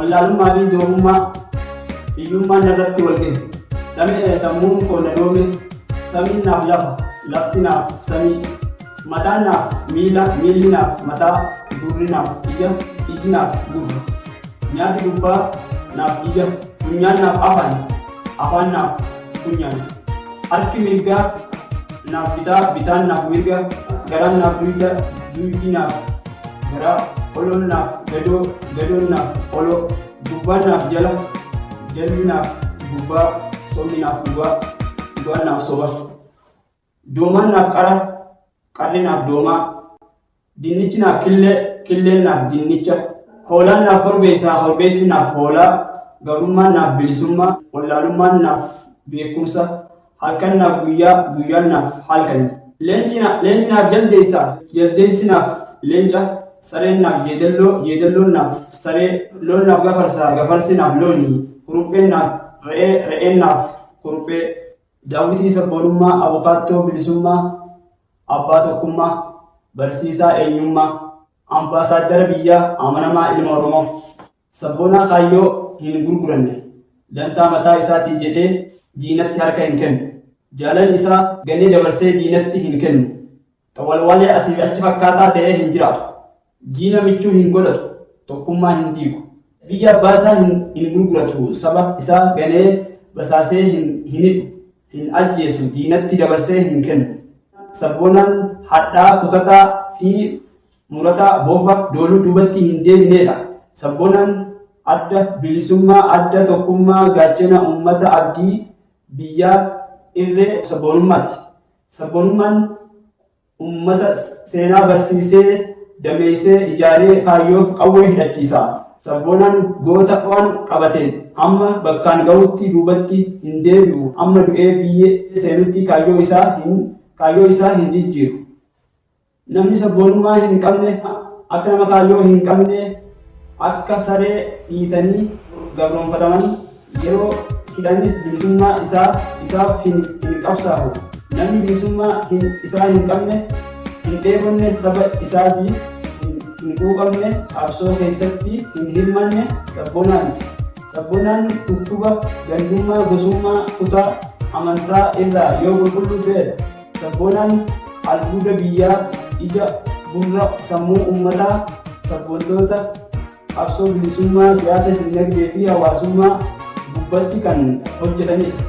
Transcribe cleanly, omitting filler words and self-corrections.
Wallaalummaa fi doofummaa, hiyyummaan narratti wal gahe. Dhamee sammuun koo na doome, samiin naaf lafa, lafti naaf samii. Mataan naaf miila, miilli naaf mataa, gurri naaf ija, iji naaf gurra. Nyaarri gubbaa naaf ija, funyaan naaf afaan, afaan naaf funyaan. Harki mirgaa naaf bitaa, bitaan naaf mirga, garaan naaf duyda, duydi naaf garaa, oloon naaf gadoo, gadoon naaf oloo, gubbaan naaf jala, jalli naaf gubbaa, sobni naaf dhugaa, dhugaan naaf soba. Doomaan naaf qara, qarri naaf doomaa, dinnichi naaf killee, killeen naaf dinnicha, hoolaan naaf korbeessaa, korbeessi naaf hoolaa, gabrummaan naaf bilisummaa, wallaalummaan naaf beekumsa, halkan naaf guyyaa, guyyaan naaf halkani. Leenci naaf jaldeessa, jaldeessi naaf leenca, sareen naaf jeedalloo, jeedalloon naaf saree, loon naaf gafarsa, gafarsi naaf looni, kurupheen naaf re'ee, re'een naaf kuruphee. Daawwitii sabboonummaa, abukaattoo bilisummaa, abbaa tokkummaa, barsiisaa eenyummaa, ambaasaaddara biyyaa, amanamaa ilma Oromoo. Sabboonaa kaayyoo hin gurguranne, dantaa mataa isaatii jedhee diinatti harka hin kennu. Jaalalli isaa ganee dabarsee diinatti hin kennu. Xawalwalee asii fi achi fakkaataa ta'ee hin jiraatu. Diina michuu hin godhatu, tokkummaa hin diigu. Biyya abbaa isaa hin gurguratu, saba isaa ganee basaasee hin hidhu, hin ajjeesu, diinatti dabarsee hin kennu. Sabboonaan hadhaa kutataa fi murataa bofa dooluu duubatti hin deebineedha. Sabboonaan adda bilisummaa, adda tokkummaa, gaachana uummata, abdii biyyaa, irree sabboonummaati. Sabboonummaan uummata seenaa barsiisee, dameessee, ijaaree kaayyoof qawwee hidhachiisa. Sabboonaan goota waan qabate hamma bakkaan gahutti duubatti hin deebi'u. Hamma du'ee biyyee seenutti kaayyoo isaa hin jijjiiru. Namni sabboonummaa hin qabne akka nama kaayyoo hin qabne, akka saree dhiitanii gabroonfataman yeroo hidhanis bilisummaa isaaf hin qabsaa'u. Namni bilisummaa isaa hin qabne, hin dheebonne, saba isaatiif hin quuqamne, qabsoo keessatti hin hirmanne sabboonaa miti. Sabboonaan dhukkuba gandummaa, gosummaa, kutaa amantaa irraa yoo qulqulluu ta'edha. Sabboonaan albuuda biyyaa, ija gurra sammuu uummataa, sabboontoota qabsoo bilisummaa siyaasa, dinagdee fi hawaasummaa gubbatti kan hojjetanidha.